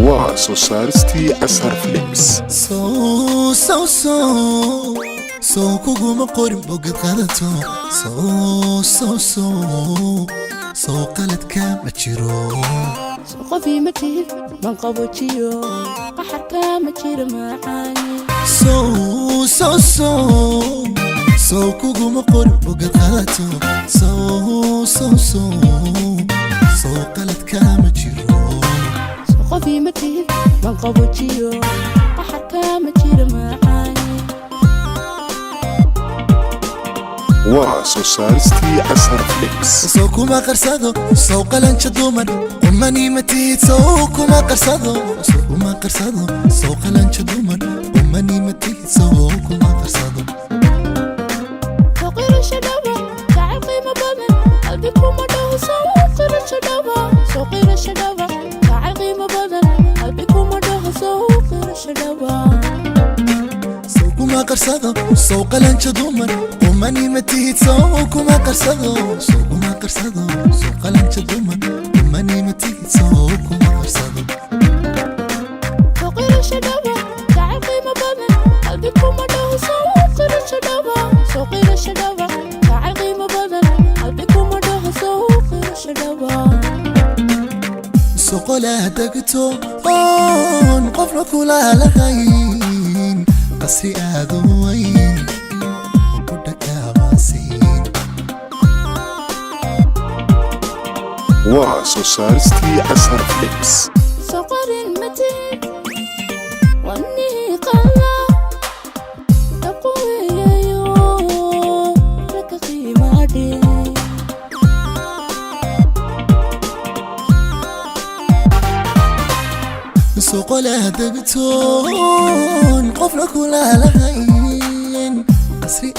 Waa soo saaristii Ashar Films. Sow sow sow sow kuguma qorin bogad qadato. Sow sow sow sow qaladka ma jiro. Qofii ma tihid, man qabojiyo, qaxarka ma jiro macaani. Sow sow sow sow kuguma qorin bogad qadato. Sow sow sow sow qaladka ma jiro. Qofii ma tihid, man qabojiyo, qaxarka ma jiro macaani. Waa soo saaristii Ashar Films. Sow kuma qarsado, sow qalanja dumar qumani ma tihid. Sow kuma qarsado, sow kuma qarsado, sow qalanja dumar qumani ma tihid. Sow kuma qarsado. Soo qirasho dhaba, jacayl qiimo badan qalbi kuma dhaho. Soo qirasho dhaba, soo qirasho dhaba, jacayl qiimo badan qalbi kuma dhaho. Soo qirasho dhaba. Sow kuma qarsado, sow qalanja dumar qumani ma tihid. Sow kuma qarsado, sow kuma qarsado, sow qalanja dumar qumani ma tihid. Sow kuma qarsado. Soo qirasho dhaba, jacayl qiimo badan qalbi kuma dhaho. Soo qirasho dhaba, soo qirasho dhaba, jacayl qiimo badan qalbi kuma dhaho. Soo qirasho dhaba. Soqolaa degto oon qofna kula lahayn, qasri aad u weyn ku dhakaamaasiin. Waa soo saaristii Ashar Films. Soo qarin matid wadnihii qalla dhaqweeyayo raka qiimaadhe. Soqolaa degtoon qofna kula lahayn, qasri